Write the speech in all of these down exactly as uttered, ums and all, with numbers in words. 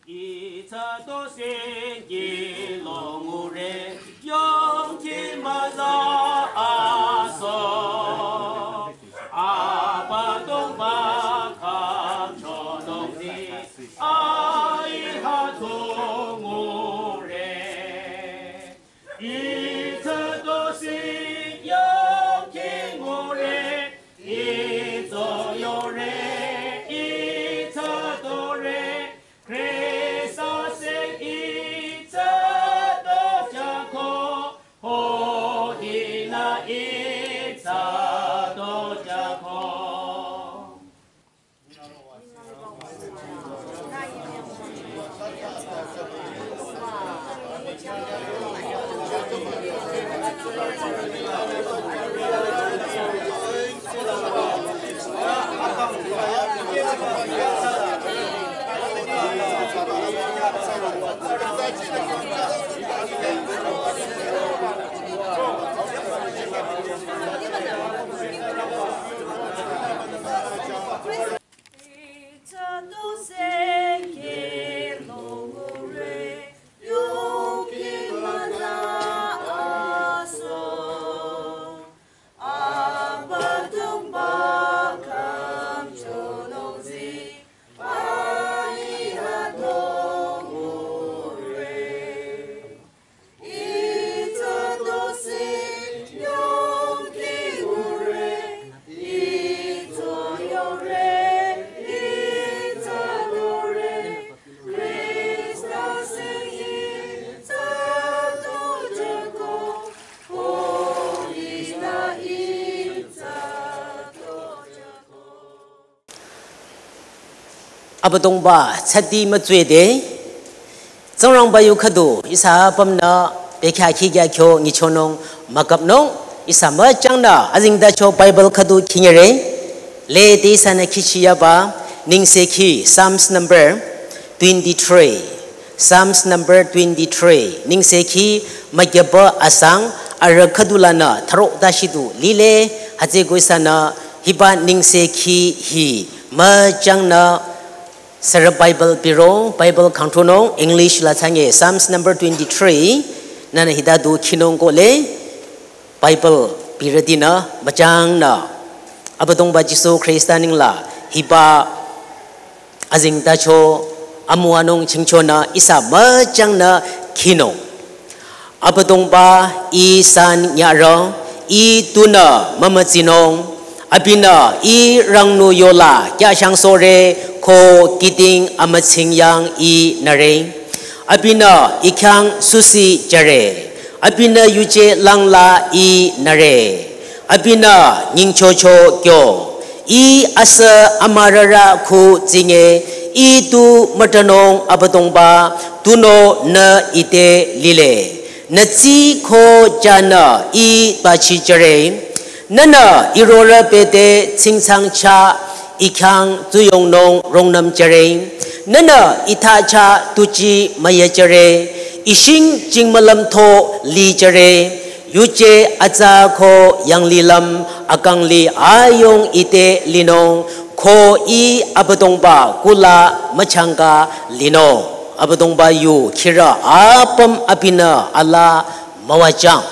Itsa to sing ki lo ngure, yong ki maza aso. Abüdongba kam chonung zi, ai ha to ngure. Itsa to sing yong ki ngure, itso yore, itsa to re, Krista sing itsa to jako, ho hina itsa to jako. Abüdongba tsati mütsüde, Tsingrangba yu khüdu ihsa apümnü bekhyah khikya kyo nyichonung müküpnung, ihsa müchangnü azengtacho Bible khüdu khinyere. Lede ihsanü khichiyaba, Nengsekhi, Psalms number twenty-three. Psalms number twenty-three. Nengsekhi mükyaba asang arüh khüdu lanü tharo tashi du lile, hütsüko ihsanü hiba Nengsekhi hi müchangnü sürü Bible biro, Bible kangthronung, English la thsange, Psalms number twenty-three, nünü hita du khinung kohle, Bible birütinü müchangnü Abüdongba Jisu Khrista nengla hiba azengtacho amüwanung chingchonü ihsa müchangnü khinung. Abüdongba ih san nyarü, ih tunü mümütsinung, abinü ih rangnu yola kyashang sore ko kihding amütsing yang ih nüre. Abinü ih khyang susi jüre. Abinü yuje langla ih nüre. Abinü nyingchocho kyo. Ih asü amürarü khu tsinge, ih tu mütanung Abüdongba, tunüo nü ite lile. Nü tsi ko janü ih bachi jüre. Nünü ih rorüh bete tsingtsang chah ih khyang tsuyongnung rungnüm jüre. Nünü ih thsachah tuji müyejüre. Ih shing jingmülüm tho lijüre. Yuje atsa ko yanglilüm akang li ayong ite linung ko ih Abüdongba kula müchangka linung. Abüdongba yu khirü apüm abinü alaa müwajüng.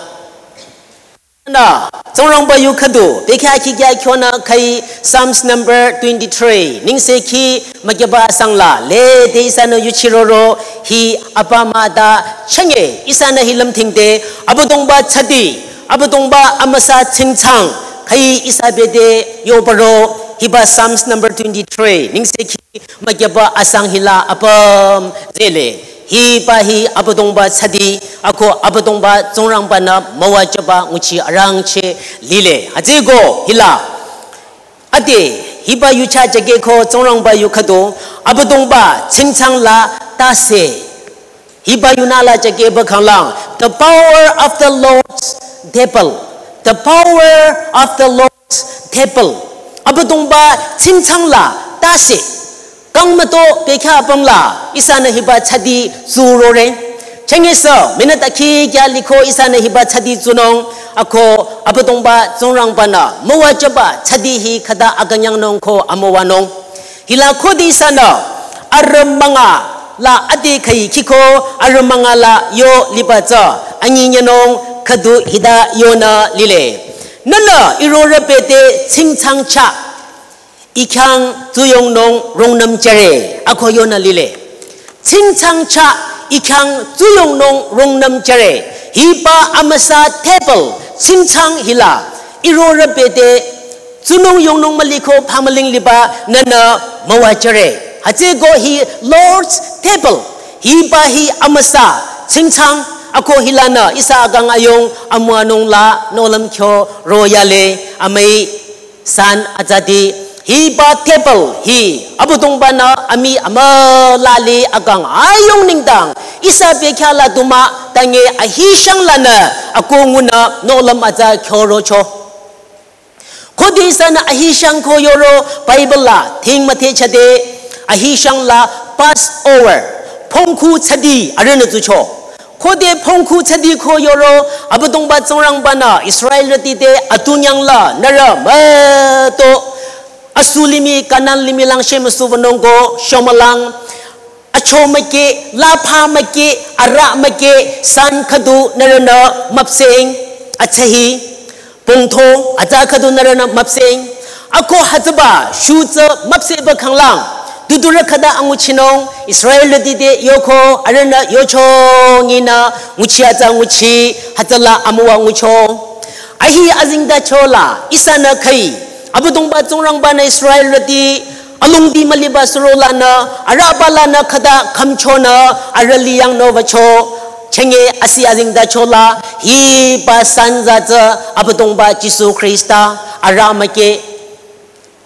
Nü, Tsingrangba yu khüdu, bekhyah khikya kyonü khai Psalms number twenty-three, Nengsekhi mükyaba asang la, lede ihsanü yuchiroro, hi apüm ata chenge, ihsanü hi lümthingde, Abüdongba tsati, Abüdongba amüsa tsingtsang, khai ihsa bete yobaro, hiba Psalms number twenty-three, Nengsekhi mükyaba asang hila apüm zele. Hiba hi Abüdongba tsati, ako Abüdongba Tsingrangbanü müwajüba nguchi arangcheh lile. Hütsüko hila. Ade, hiba yucha jage ko Tsingrangba yu khüdu, Abüdongba tsingtsang la tase. Hiba yunü la jage ba khanglang, the power of the Lord's table. The power of the Lord's table. Abüdongba tsingtsang la tase. Kang müto bekhyah apüm la, ihsanü hiba tsati tsurore. Chenge sü, minute akhi kya liko ihsanü hiba tsati tsunung, ako Abüdongba Tsingrangbanü müwajüba tsati hi khüta akünyangnung ko amüwanung. Hila khode ihsanü, arüm münga, la ade khüi khiko arümanga la yo liba tsü anyi nyanung khüdu hita yonü lile. Nünü irorüh bete tsingtsang chah I khyang tsuyongnung rungnüm jüre, ako yonü lile. Tsingtsang chah I khyang tsuyongnung rungnüm jüre. Hiba amüsa table tsingtsang hila irorüh bete tsunung yongnung müliko pamaling liba nünü müwajüre. Hütsüko hi Lord's table. Hiba hi amüsa tsingtsang ako hilanü ihsa akang ayung amüwanung la nohlüm kyo royale amüi san atsati hiba table hi Abüdongbanü amii amüla li akang ayung nengdang ihsa bekhyah la du mah tange ahishang lanü ako ngunü nohlüm atsa kyo rocho. Khode ihsanü ahishang ko yoro Bible la thing müthehchade ahishang la Passover, phongkhu tsadi arühnü tsucho. Khode phongkhu tsadi ko yoro Abüdongba Tsingrangbanü Israelrüti te atunyang la nührü müto asu limih Kanan limih lang shemüsu wünung ko shomülang acho müke, lapha müke, arüh müke san khüdu nührünü müpsehng, atsahi pungtho atsa khüdu nührünü müpsehng. Ako hütsüba shutsü müpsehba khanglang dudurü khüta anguchinung Israelrüti te yoko arühnü yocho nginü nguchi atsa nguchi hütsüla amüwa ngucho. Ahi azengtacho la ihsanü khüi Abüdongba Tsingrangbanü Israelrüti alongdi müliba suro lanü arühba lanü khüta khümchonü arüh liyangnü wücho. Chenge asi azengtacho la hiba sanza tsü Abüdongba Jisu Khrista arüh müke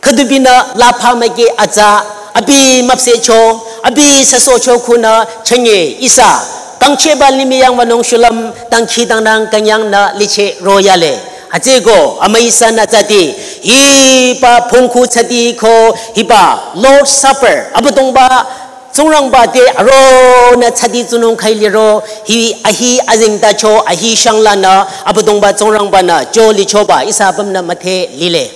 khüdubinü lapha müke atsa abi müpsehcho, abi süsohcho khunü chenge ihsa kangchehba limih yang wünung shulüm dangkhidangnang künyangnü licheh royale. Hütsüko amüi ihsanü tsati hiba phongkhu tsadi ko hiba Lord's Supper Abüdongba Tsingrangba te aronü tsadi tsunung khüi liro hi ahi azengtacho ahishang lanü Abüdongba Tsingrangbanü jo lichoba ihsa apümnü müdhe lile.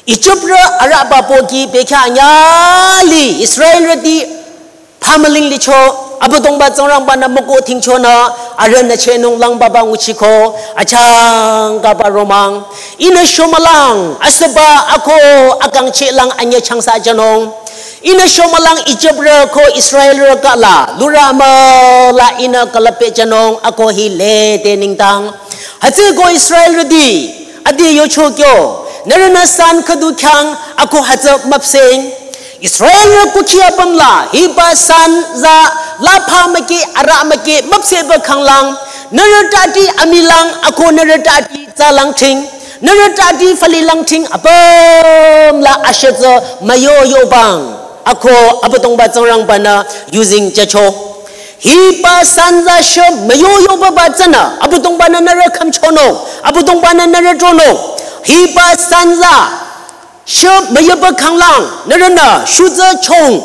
Ijiprü arühba pohki bekhyah anyüh li Israelrüti pamaling licho Abüdongba Tsingrangbanü müko thingchonü arühnü chehnung langbaba nguchiko achangkaba romang. Ihnü shomülang asüba ako akangchehlang anyüh changsa jünung. Ihnü shomülang Ijiprü ko Israelrü kala lurü müla ihnü külüpeh jünung ako hi lede nengdang. Hütsüko Israelrüti ade yocho kyo, nührünü san khüdu khyang ako hütsü müpsehng. Israelrü kukhi apüm la hiba sanza lapha müke arüh müke müpsehba khanglang, nührü tati amilang ako nührü tati tsalang thing, nührü tati fülilang thing apüm la ashütsü müyoyobang ako Abüdongba Tsingrangbanü yuzeng jücho. Hiba sanza shü müyoyobaba tsünü Abüdongbanü nührü khümchonung, Abüdongbanü nührü tronung. Hiba sanza shü müyoba khanglang nührünü shutsü chong.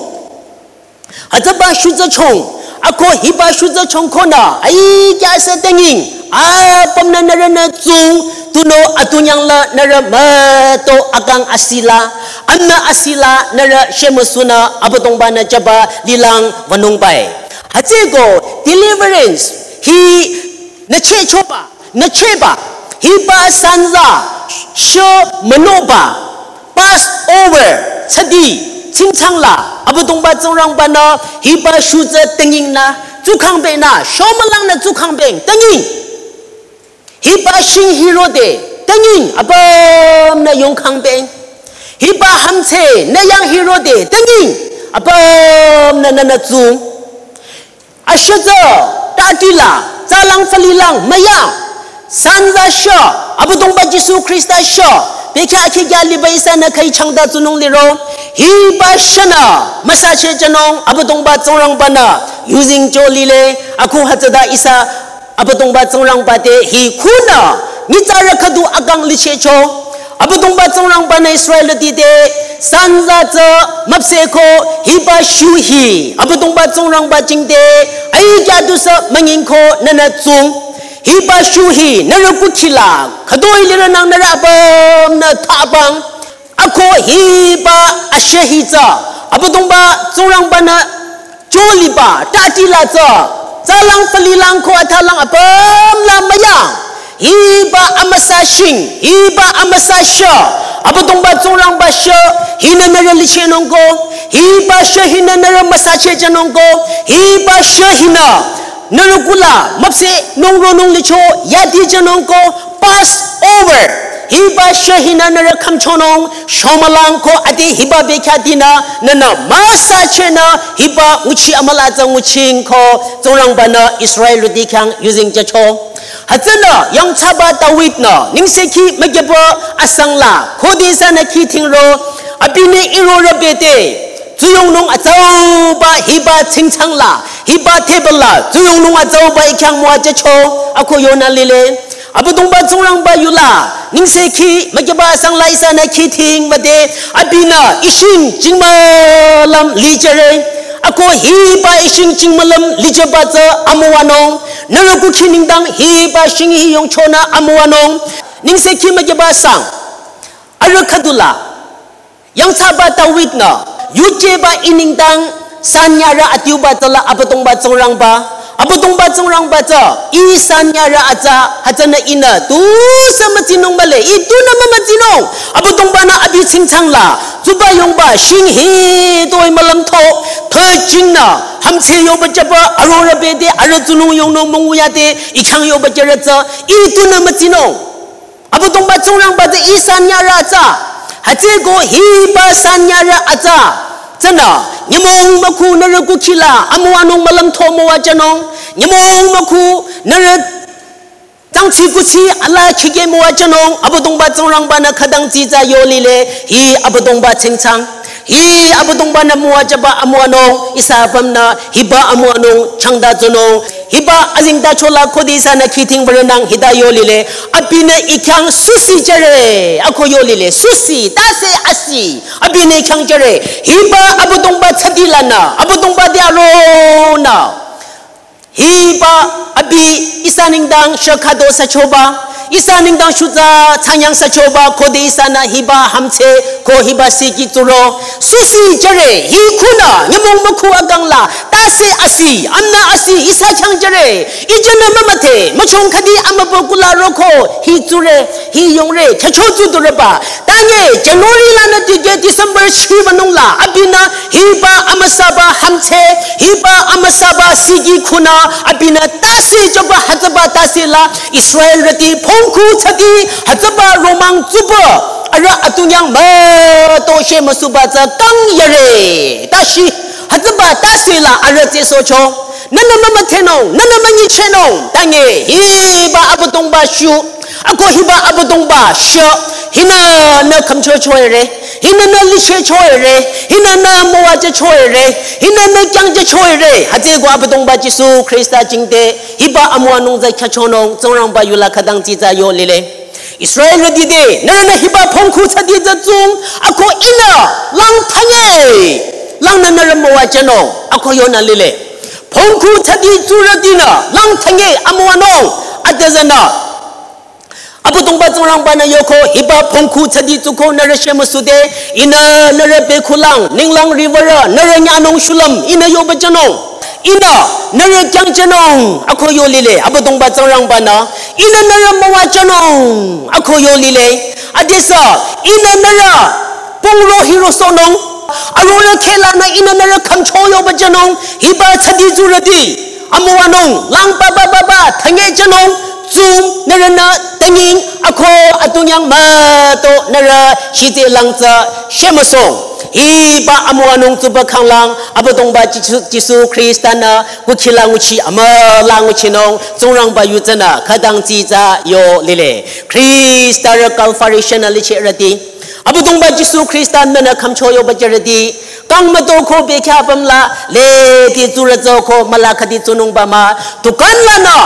Hütsüba shutsü chong ako hiba shutsü chong konü aikya sü tenging apümnü nührünü tsung tunüo atunyang la nührü müto akang asila, amnü asila nührü shemüsunü Abüdongbanü jüba lilang wünungbai. Hütsüko deliverance hi nü chehchoba, nü chehba, hiba sanza shü münoba, Passover tsadi tsingtsang la Abüdongba Tsingrangbanü hiba shutsü tengingnü tsukhangbinü shomülangnü tsukhangbe tenging. Hiba shing hirode tenging apümnü yongkhangbe. Hiba hamtse nü yang hirode tenging apümnü nünü tsung. Ashütsü, tatila, tsalang fülilang, müyang. Sanza shü, Abüdongba Jisu Khrista shü, bekhyah khikya liba ihsanü khüi changta tsunung liro. Hiba shünü, müsache jünung, Abüdongba Tsingrangbanü, yuzeng jo lile, ako hütsüta ihsa, Abüdongba Tsingrangba te hi khunü, nyitsarü khüdu akang lichehcho. Abüdongba Tsingrangbanü Israelrüti te sanza tsü müpsehko hiba shu hi Abüdongba Tsingrangba jingte aikya tusü müngingko nünü tsung. Hiba shu hi nührü kukhila khütoi lirünang nührü apümnü thabang. Ako hiba ashü hi tsü Abüdongba Tsingrangbanü Choliba, tati la tsü, tsalang falilang ko athalang apüm la mayang. Hiba amüsa shing, hiba amüsa shü. Abüdongba Tsingrangba shü, hinü nührü lichenung ko. Hiba shü hinü nührü müsa chehjünung ko. Hiba shü hinü nührü kula, müpseh nung ronung licho, yadijünung ko. Passover. Hiba shü hinü nührü khümchonung, shomülang ko ade hiba bekhyah dinü, nünü müsa chehnü, hiba nguchi amüla tsü nguching ko, Tsingrangbanü Israelrüti khyang yuzeng jücho. Hütsünü, yangthsaba David-nü, nengsekhi mükyüba asang la, khode ihsanü khithingro, abinü irorüh bete, tsuyongnung atsauba hiba tsingtsang la, hiba table la, tsuyongnung atsauba I khyang müwajücho, ako yonü lile. Abüdongba Tsingrangba yula, nengsekhi mükyüba asang la ihsanü khithing bete, abinü ishing jingmülüm lijüre. Ako hiba ishing jingmülüm lijüba tsü amüwanung. Nührü kukhi nengdang hiba shing hi yongchonü amüwanung. Nengsekhi mükyüba asang. Arüh khüdula. Yangthsaba David-nü, yujeba I nengdang sanyarü adiuba tsüla Abüdongba Tsingrangba. Abüdongba Tsingrangba tsü, I sanyarü atsa, hütsünü ihnü, tusü mütsinung mühle, I tunü mümütsinung. Abüdongbanü abi tsingtsang la, tsuba yongba, shing hitoi mülümtho, thüjingnü, hümdhse yoba jüba, arorüh bete, arüh tsunung yongnung müngu yade, I khyang yoba jürü tsü, I tunü mütsinung. Abüdongba Tsingrangba tsü I sanyarü atsa. Hütsüeko hiba sanyarü atsa. Tsünü, nyümong mükhu nührü kukhi la, amüwanung mülümtho müwajünung. Nyümong mükhu nührü tangtsi kutsi ala khikeh müwajünung. Abüdongba Tsingrangbanü khütang tsitsa yo lile. Hi Abüdongba tsingtsang. Hi Abüdongbanü müwajüba amüwanung, ihsa apümnü, hiba amüwanung, changta tsunung, hiba azengtacho la khode ihsanü khithing bürünang hita yo lile, abinü I khyang susi jüre, ako yo lile, susi, tase asi, abinü I khyang jüre, hiba Abüdongba tsadi lanü, Abüdongba te aronü. Hiba abi ihsa nengdang shükhüdo süchoba, ihsa nengdang shutsa tsanyang süchoba, khode ihsanü hiba hümdhse ko hiba siki tsuro. Susi jüre, hi khunü, nyümong mükhu akang la, tase asi, amnü asi, ihsa khyang jüre, ijünü mümüdhe, müchong khüdi amübü kula roko, hi tsure, hi yongre, khyücho tsu durüba, Tanye January lanü tikeh December chibanung la abinü hiba amüsaba hümdhse, hiba amüsaba siki khunü abinü tase jüba hütsüba tase la Israelrüti phongkhu tsadi hütsüba romang tsuba arüh atunyang müto shemüsuba tsü kang yare. Tashi hütsüba tase la arüh tsesohcho. Nünü mümüdhenung, nünü münyichehnung, tanye hiba Abüdongba shu, ako hiba Abüdongba shü, hinü nü khümchochoire, hinü nü lichehchoire, hinü nü müwajüchoire, hinü nü kyangjüchoire, hütsüeko Abüdongba Jisu Khrista jingte, hiba amüwanung tsü khyüchonung, Tsingrangba yula khütang tsitsa yo lile. Israelrüti te, nührünü hiba phongkhu tsadi tsü tsung, ako ihnü lang tanye, langnü nührü müwajünung, ako yonü lile. Phongkhu tsadi tsurütinü, lang tanye amüwanung, atüzünü. Abüdongba Tsingrangbanü yoko, hiba phongkhu tsadi tsuko nührü shemüsude, ihnü nührü bekhulang, ninglang riwürü, nührü nyanung shulüm, ihnü yobajünung. Ihnü, nührü kyangjünung, ako yo lile, Abüdongba Tsingrangbanü. Ihnü nührü müwajünung, ako yo lile. Adesü, ihnü nührü pungro hirosohnung. Arorüh khehlanü ihnü nührü khümcho yobajünung. Hiba tsadi tsurüti. Amüwanung, lang ba ba ba ba, tanye jünung. Tsung, nührünü tanying, ako atunyang müto, nührü shite lang tsü, shemüsung. Hiba amüwanung tsuba khanglang, Abüdongba Jisu, Jisu Khrista nü, kukhila nguchi, amüla nguchinung, Tsingrangba yu tsünü, khütang tsitsa yo lile. Khrista rü Calvary shünü lichehrüti. Abüdongba Jisu Khrista nünü khümcho yobajürüti. Kang mütoko bekhyah apüm la, leti tsurütsoko, müla khüdi tsunungba mah. Tukan lanü,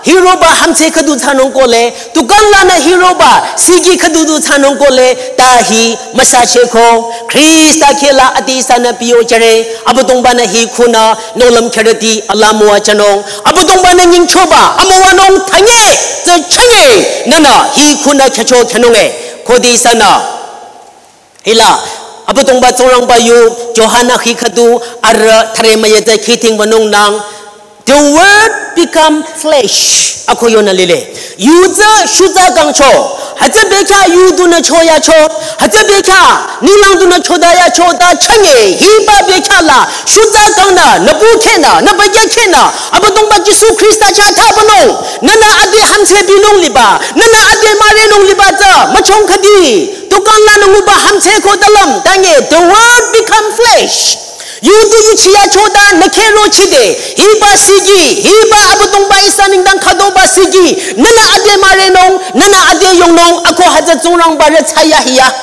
hiroba hümdhse khüdu thsanung kohle, tukan lanü hiroba, siki khüdu du thsanung kohle, ta hi müsacheko, Khrista khehla adi ihsanü piyojüre, Abüdongbanü hi khunü, nohlüm kherüti, ala müwajünung, Abüdongbanü nyingchoba, amüwanung tanye, tsü chanye, nünü, hi khunü khyücho khyünunge, khode ihsanü, hila, Abüdongba Tsingrangba yu Johanna hi khüdu arü thüre müyetsü khiding wünung nang, the word become flesh. Ako yonü lile. Yu tsü shutsa kangcho. Hütsü bekhyah yu dunü choyacho. Hütsü bekhyah ninglang dunü chodayacho ta chünye. Hiba bekhyah la shutsa kangnü, nüpu khenü, nüpa ya khenü, Abüdongba Jisu Khrista chah thsabünung. Nünü ade hamtse binung liba, nünü ade mürenung liba tsü müchong khüdi. Tukang lanü nguba hamtse ko talam, tanye, the word become flesh. Yu du yuchiyacho ta nü khehro chide, hiba siki, hiba Abüdongba ihsa nengdang khütoba siki, nünü ade mürenung, nünü ade yongnung, ako hütsü Tsingrangba re thsayahiya.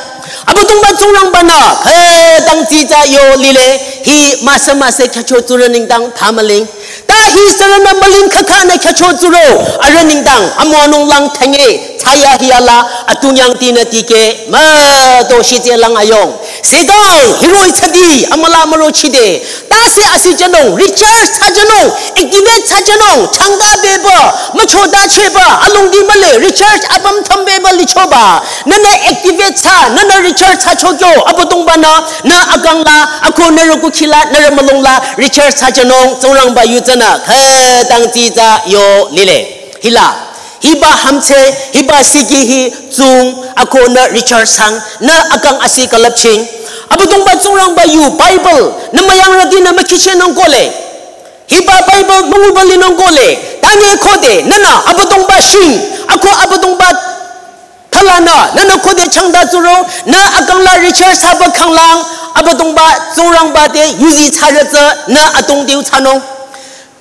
Abüdongba Tsingrangba-nü, khütang tsitsa yo lile, hi müsa müsa khyücho tsurü nengdang phamüling. Ta hi sürünü müling khakhanü khyücho tsurü, arüh nengdang, amüwanung lang tanye, thsayahiya la, atung yangtinü tikeh, müto shitse lang ayong. Satan, hiroh-i thsadi, amüla müro chide. Tase asi jünung, recharge thsajünung, activate thsajünung, changka beba, müchota cheba, alongdi mühle, recharge apüm thambeba lichoba. Nünü activate thsa, nünü recharge thsacho kyo, Abüdongba-nü, nü akang la, ako nührü kukhi la, nührü mülung la, recharge thsajünung, Tsingrangba yu tsünü, khütang tsitsa yo lile. Hila, hiba hamtse, hiba siki hi tsung, ako nü recharge thsang, nü akang asi külüpching. Abüdongba Tsingrangba yu Bible, nü müyangrütinü mükhichehnung kohle. Hiba Bible münguba linung kohle. Tanye khode, nünü Abüdongba shing, ako Abüdongba thalanü, nünü khode changta tsuro, nü akang la recharge thsaba khanglang, Abüdongba Tsingrangba te yuzi thsarü tsü, nü atongdiu thsanung.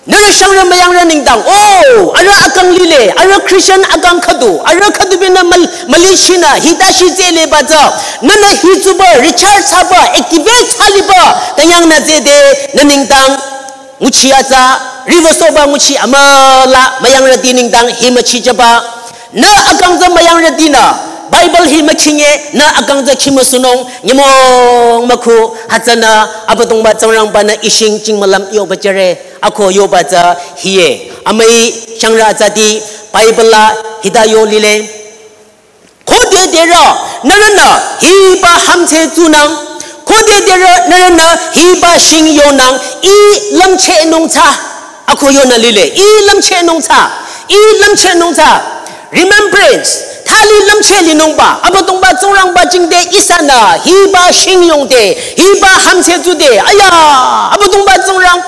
Nührü shangrü müyangrü nengdang, oh, arüh akang lile, arüh Christian akang khüdu, arüh khüdu binü mal-, müli shinü, hita shi tsele ba tsü, nünü hi tsuba recharge thsaba, activate thsaliba, tanyang nü tsede, nü nengdang, nguchi atsa, river soba nguchi amüla, müyangrüti nengdang, hi müchi jüba, nü akang tsü müyangrütinü, Bible hi mükhinge, nü akang tsü khimüsunung, nyümong mükhu, hütsünü, Abüdongba Tsingrangba-nü ishing ching mülüm yoba jüre. Ako yoba tsü hiye. Amüi shangrü atsati Bible la hita yo lile. Khode derü, nührünü, hiba hamtse tsunang. Khode derü, nührünü, hiba shing yonang, i lümchehnung tsü. Ako yonü lile, i lümchehnung tsü. I lümchehnung tsü. Remembrance, thali lümcheh linungba, Abüdongba Tsingrangba jingte ihsanü, hiba shing yongde, hiba hamtse tsude, aya, Abüdongba Tsingrang,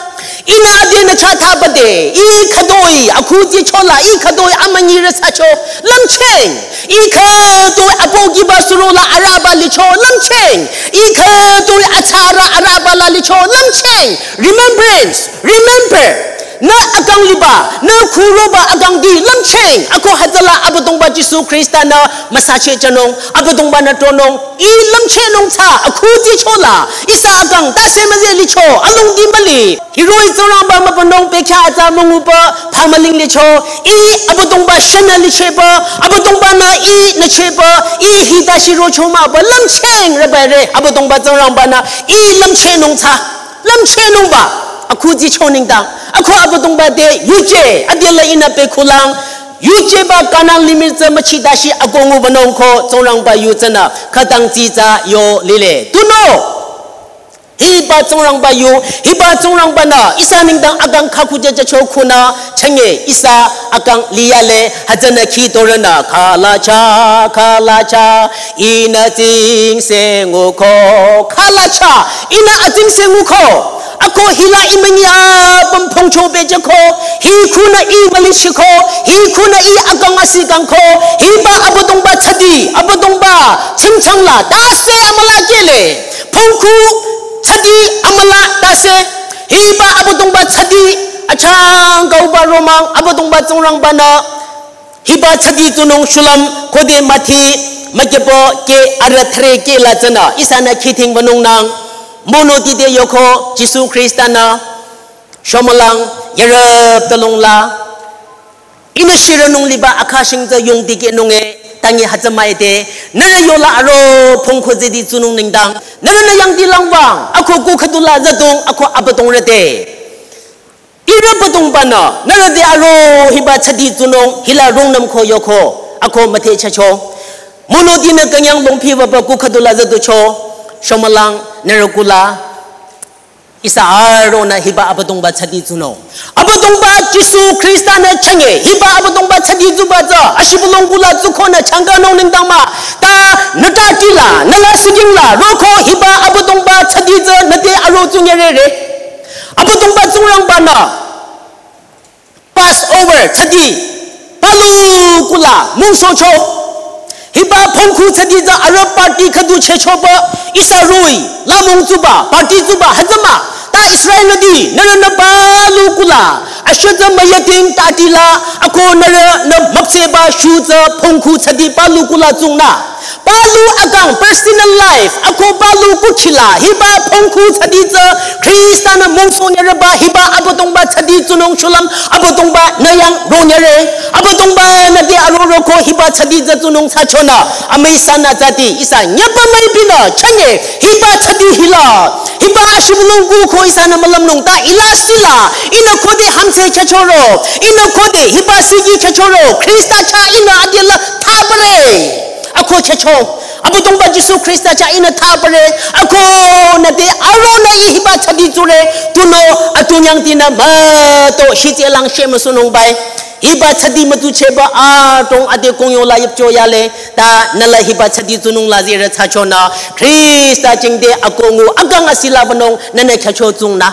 ihnü ade nü chah thsabade, i khütoi, akhuti chola, i khütoi amünyi re thsacho, lümchehng, i khütoi apogiba surola araba licho, lümchehng, i khütoi atsara araba la licho, lümchehng, remembrance, remember, nü akang liba, nü khuroba akang di lümchehng, ako hütsüla Abüdongba Jisu Khrista-nü müsacheh jünung, Abüdongba-nü tronung, i lümchehnung tsü, akhuti chola, ihsa akang, tase müze licho, alongdi müli, hiroh-i Tsingrangba mübünung bekhyah atsa münguba, phamüling licho, i Abüdongba shanü lichehba, Abüdongba-nü i nüchehba, i hita shiro chomaba, lümchehng rübare, Abüdongba Tsingrangba-nü, i lümchehnung tsü. Lümchehnungba, akhuti cho nengdang, ako Abüdongba te yuje, adela ihnü pekhulang, yujeba Kanan limih tsü müchitashi ako ngubanung ko Tsingrangba yu tsünü, khütang tsitsa yo lile. Tunüo, hiba Tsingrangba yu, hiba Tsingrangba-nü, ihsa nengdang akang khakhu jüjücho khunü, chünye ihsa akang liyale, hütsünü khidorünü, khalacha, khalacha, ihnü tsingse nguko, khalacha, ihnü atsingse nguko. Ako hila i münyi apüm phongcho bejüko, hi khunü i müli shiko, hi khunü i akang asi kangko, hiba Abüdongba thsadi, Abüdongba chingchangla, tase amüla kele, phongkhu thsadi amüla tase, hiba Abüdongba thsadi, achangka uba romang, Abüdongba Tsingrangba-nü, hiba thsadi tsunung shulüm khode müthi mükepo ke arüh thüre ke la tsünü ihsanü khiding wünung nang. Monoti te yoko Jisu Khrista-nü shomülang yarüp tülung la. Ihnü shirünung liba akha shing tsü yongdikehnunge tangi hütsü müide. Nührü yola aro phongkhu zidi tsunung nengdang. Nührünü yangdi langwang ako ku khüdula züdung ako Abüdongrü te. Ihrü Abüdongba-nü, nührü te aro hiba thsadi tsunung, hila rungnüm ko yoko, ako müthehchehcho. Monotinü künyang longphi wüba ku khüdula züducho. Shomülang nührü kula ihsa aronü hiba Abüdongba thsadi tsunung. Abüdongba Jisu Khrista-nü chünye hiba Abüdongba thsadi tsuba tsü ashibülung kula tsukonü changkanung nengdang mah. Ta nü tatila, nü lasihking la roko hiba Abüdongba thsadi tsü nüte aro tsunyerere. Abüdongba Tsingrangba-nü Passover thsadi palu kula mungsohcho. Hiba phongkhu thsadi tsü arüh party khüdu chehchoba ihsa roh-i la mung tsuba party tsuba hütsü mah. Ta Israelrüti nührünü palu kula ashütsü müyating tatila ako nührünü müpsehba shu tsü phongkhu thsadi palu kula tsungnü. Palu akang personal life ako palu kukhila hiba phongkhu thsadi tsü Khrista-nü mungsohnyereba hiba Abüdongba thsadi tsunung shulüm Abüdongba-nü yang ronyere. Abüdongba-nü te aroroko hiba thsadi tsü tsunung thsachonü amüi sanü tsüti ihsa nyüpa müipinü chünye hiba thsadi hila. Hiba ashibülung kuko ihsanü mülümnung ta ilasila ihnü khode hamtse chachoro, ihnü khode hiba siki chachoro, Khrista chah ihnü adela thapare. Ako chacho. Abüdongba Jisu Khrista chah ihnü thapare. Ako nüte aronü ih hiba thsadi tsure. Tunüo atunyangtinü müto shitselang shemüsunung bai. Hiba thsadi mütsuchehba atong ade kongyola yüpcho yale. Ta nüla hiba thsadi tsunung la zirü thsachonü Khrista jingte akongu akang asila banung nünü kyacho tsungnü.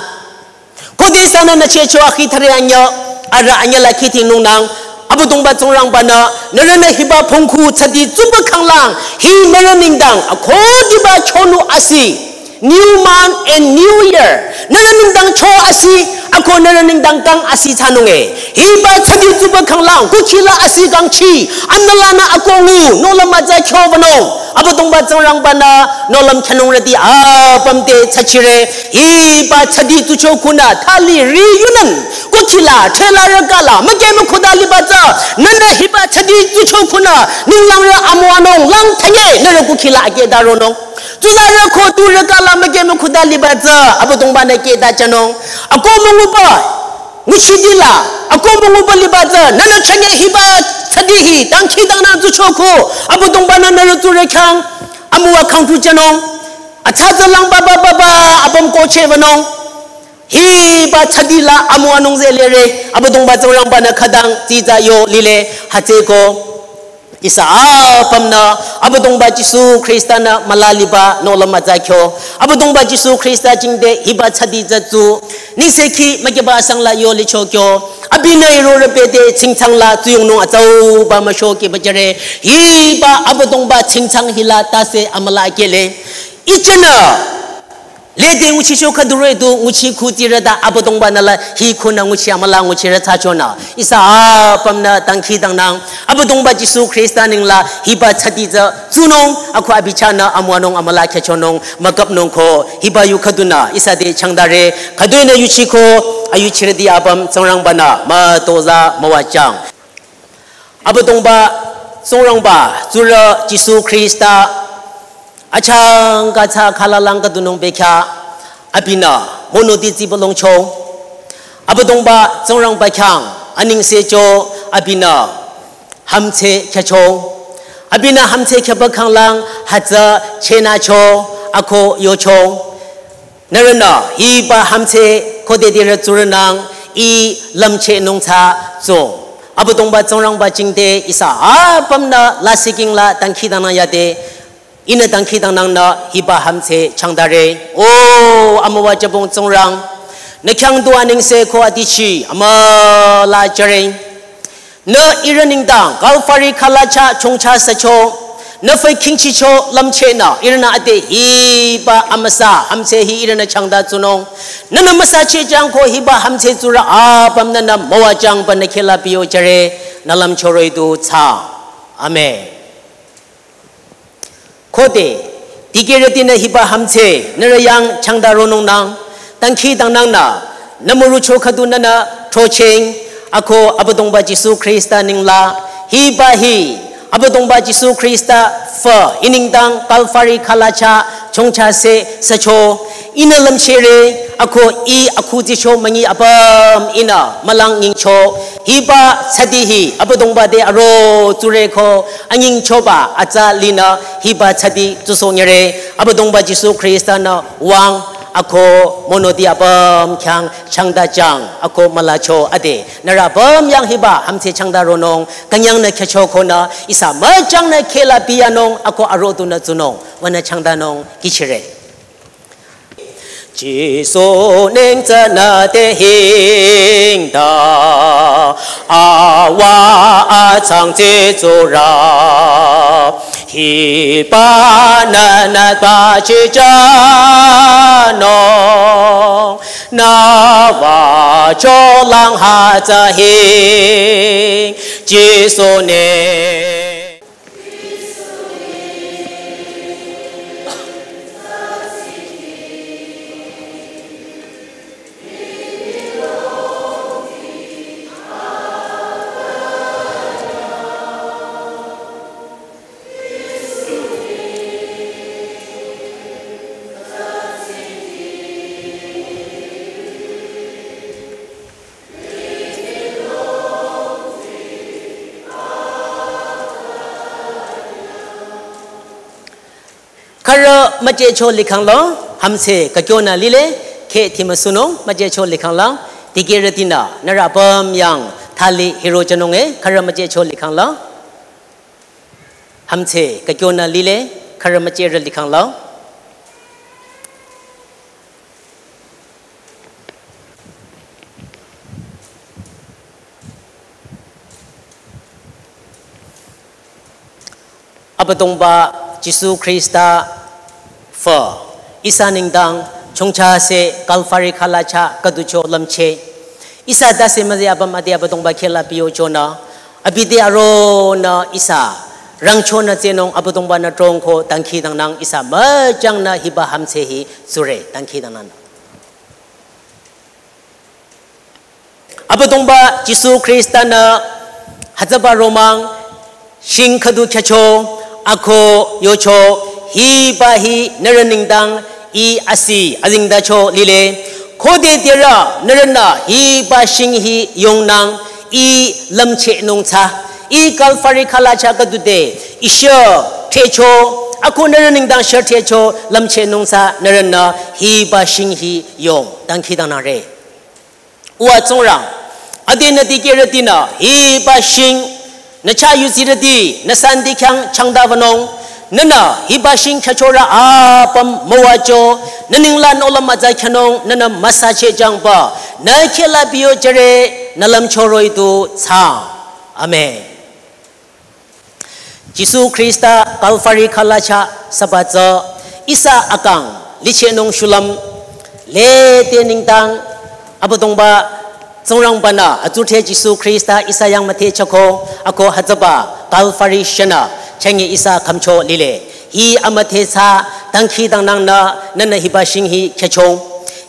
Khode ihsanü nü chehcho akhi thare anyüh, arüh anyüh la khidinungnang, Abüdongba Tsingrangba-nü, nührünü hiba phongkhu thsadi tsuba khanglang, hi nührü nengdang, akhudiba chonu asi, New Month and New Year, nührü nengdang cho asi, ako nührü nengdang kang asi thsanunge. Hiba thsadi tsuba khanglang, kukhila asi kangchi, amülanü akongu, nohlüm mütsa kyo banung. Abüdongba Tsingrangba-nü nohlüm khyünungrüti apüm te thsachire. Hiba thsadi tsucho khunü thali reunion. Kukhila, thela rükala, müke mükhuda liba tsü. Nühnü hiba thsadi tsucho khunü ninglangrü amüwanung lang thanye, nührü kukhila akehda ronung. Tsularü ko tu rükala müke mükhuda liba tsü. Abüdongba-nü kehda thsanung. Ako münguba. Nguchidila, ako münguba liba tsü, nühnü chünye hiba thsadi hi, dangkhidangnang tsucho khu, Abüdongba-nü nührü tsurü khyang, amüwa khangtu thsanung, atsatsa lang baba baba, apüm kohcheh banung, hiba thsadi la amüwanung ze lere, Abüdongba Tsingrangba-nü khütang, tsitsa yo lile, hütsüko. Ihsa apümnü Abüdongba Jisu Khrista-nü müla liba nohlüm mütsa kyo. Abüdongba Jisu Khrista jingte hiba thsadi tsü tsu. Nengsekhi mükiba asang la yo licho kyo. Abinü iro rüpete tsingtsang la tsuyongnung atsauba müsho kibajare. Hiba Abüdongba tsingtsang hila tase amüla kele. Ichena lede nguchicho khüdure du nguchi khutirü ta Abüdongba-nü la hi khunü nguchi amüla nguchirü thsachonü. Ihsa apümnü dangkhidangnang. Abüdongba Jisu Khrista nengla hiba thsadi tsü tsunung, ako abi chahnü amüwanung amüla khyüchonung, mükapnung ko, hiba yu khüdunü, ihsa te changdare, khüdunü yuchiko, ayuchirüti apüm Tsingrangba-nü, mütozah müwajüng. Abüdongba, Tsingrangba, tsurü Jisu Khrista, achangka tsü khalalang khüdunung bekhyah, abinü, monoti tsibülungcho. Abüdongba, Tsingrangba khyang, anengse cho, abinü, hamtse khyücho. Abinü hamtse khyüba khanglang, hütsü chehnücho, ako yocho. Nührünü, hiba hamtse, khode dirü tsurünang, ih lümchehnung tsü, tso. Abüdongba Tsingrangba jingte, ihsa apümnü, lasihking la, dangkhidangnang yade, ihnü dangkhidangnangnü, hiba hamtse, changdare. O, amüwa jübong Tsingrang, nü khyang du anengse ko atichi, amüla jüre. Nü ihrü nengdang, Calvary khalacha chongcha sücho, nü fü khingchicho lümchehnü, ihrünü ade hiba amüsa, hamtse hi ihrünü changda tsunung. Nünü müsacheh jüng ko hiba hamtse tsurü apüm nünü müwajüng ba nü khehla biyo jüre, nü lümcho roh-i du thsa. Amen. Khode, dikehrütinü hiba hamtse, nührü yang changda ronungnang, dangkhidangnangnü, nü mürucho khüdu nünü throchehng, ako Abüdongba Jisu Khrista nengla, hiba hi, Abüdongba Jisu Khrista fü, ih nengdang Calvary khalacha, chongcha se, sücho, ihnü lümchehre, ako ih akhudicho münyi apüm, ihnü mülang nyingcho, Hiba tsüdi hi Abüdongba te aro tsureko anyingchoba atsa linü hiba tsüdi tsusohnyüre. Abüdongba Jisu Khrista-nü wüng ako monoti apüm khyang changta jüng ako mülacho ade. Nührü apüm yang hiba hümdhse changta ronung künyangnü khyücho konü ihsa müchangnü khehla biyanung ako aro tunü tsunung wünü changtanung kihchire. Jisu neng tsünü te hingda awa atsang tsitsurü. Hiba nünü pachijünung nü wücholang hütsü hing Jisu neng. Khürü müjehcho likhangla, hümdhse kükyo nü lile, kheh thimüsunung müjehcho likhangla, dikehrütinü, nührü apüm yang thali hiro jünung e, khürü müjehcho likhangla. Hümdhse kükyo nü lile, khürü müjehrü likhangla. Abüdongba Jisu Khrista fü ihsa nengdang chongcha se Kalvari khalacha khüducho lümcheh. Ihsa tase müzeh apüm ade Abüdongba khehla biyochonü, abi te aronü ihsa rangchonü tsehnung Abüdongba-nü dhrongko dangkhidangnang ihsa müchangnü hiba hümdhse hi tsure dangkhidangnang. Abüdongba Jisu Khrista-nü hütsüba romang shing khüdu khyücho ako yocho hiba hi nührü nengdang ih asi azengtacho lile. Khode dirü nührünü hiba shing hi yongnang ih lümchehnung tsü. Ih Kalvari khalacha khüdu te ih shüthehcho ako nührü nengdang shüthehcho lümchehnung tsü nührünü hiba shing hi yong dangkhidangnangre. Uwa Tsingrang, ade nü dikehrütinü hiba shing nü chah yuzirüti nü santi khyang changta wünung, nünü hiba shing khyüchorü apüm müwajü, nü nengla nohlüm atsa khyünung nünü müsacheh jüngba, nü khehla biyo jüre, nü lümcho roh-i du thsaang. Amen. Jisu Khrista Kalvari khalacha süba tsü ihsa akang lichehnung shulüm lede nengdang Abüdongba Tsingrangba-nü atsudhre Jisu Khrista ihsa yang müthehchoko ako hütsüba Kalvari shünü chünye ihsa khümcho lile. Hi amüdhethsa dangkhidangnangnü nünü hiba shing hi khyüchong.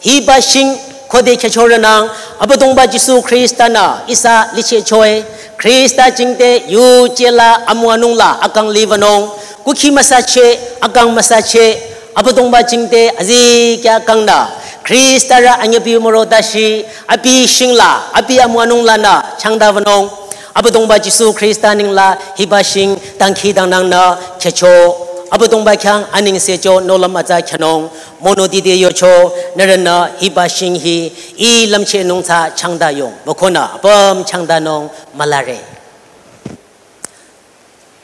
Hiba shing khode khyüchorünang Abüdongba Jisu Khrista-nü ihsa lichehchoe. Khrista jingte yuje la amüwanung la akang liwünung. Kukhi müsacheh, akang müsacheh, Abüdongba jingte azikyah kangnü Khrista rü anyübi müro dashi, abi shing la, abi amüwanung lanü changta wünung. Abüdongba Jisu Khrista nengla hiba shing dangkhidangnangnü khyücho. Abüdongba khyang anengsecho nohlüm atsa khyünung. Monoti te yocho nührünü hiba shing hi ih lümchehnung tsü changta yong. Wükonü apüm changtanung mülare.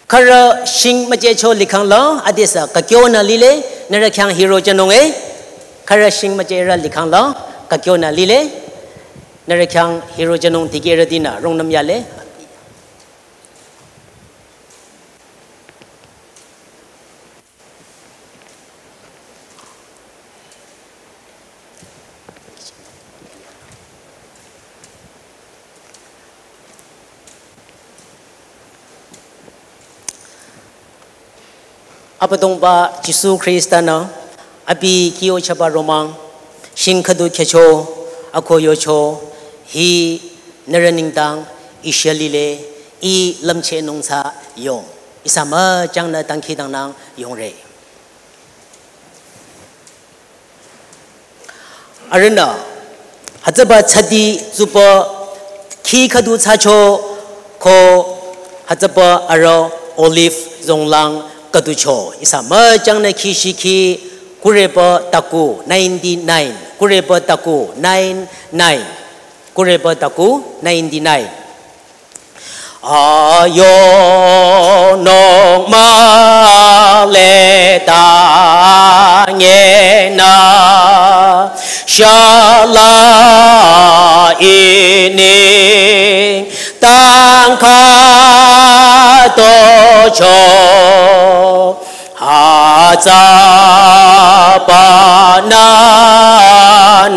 Khürü shing müjehcho likhangla, adesü kükyo nü lile, nührü khyang hiro jünung e. Khürü shing müjehrü likhangla, kükyo nü lile, nührü khyang hiro jünung dikehrütinü rungnüm yale. Abüdongba Jisu Khrista-nü abi kyo chaba romang shing khüdu khyücho ako yocho hi nührü nengdang ih shü lile ih lümchehnung tsü yong. Ihsa müchangnü dangkhidangnang yongre. Arühnü, hütsüba tsadi tsuba khi khüdu thsacho ko hütsüpü arüh Olive zonglang khüducho. Ihsa müchangnü khi shikhi kurepü taku ninety-nine. Kurepü taku nine nine. Kurepü taku ninety-nine. Ayonung müle ta ngenü shala ining tangka tocho. Hütsüpü nü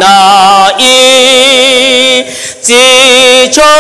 nü i tsicho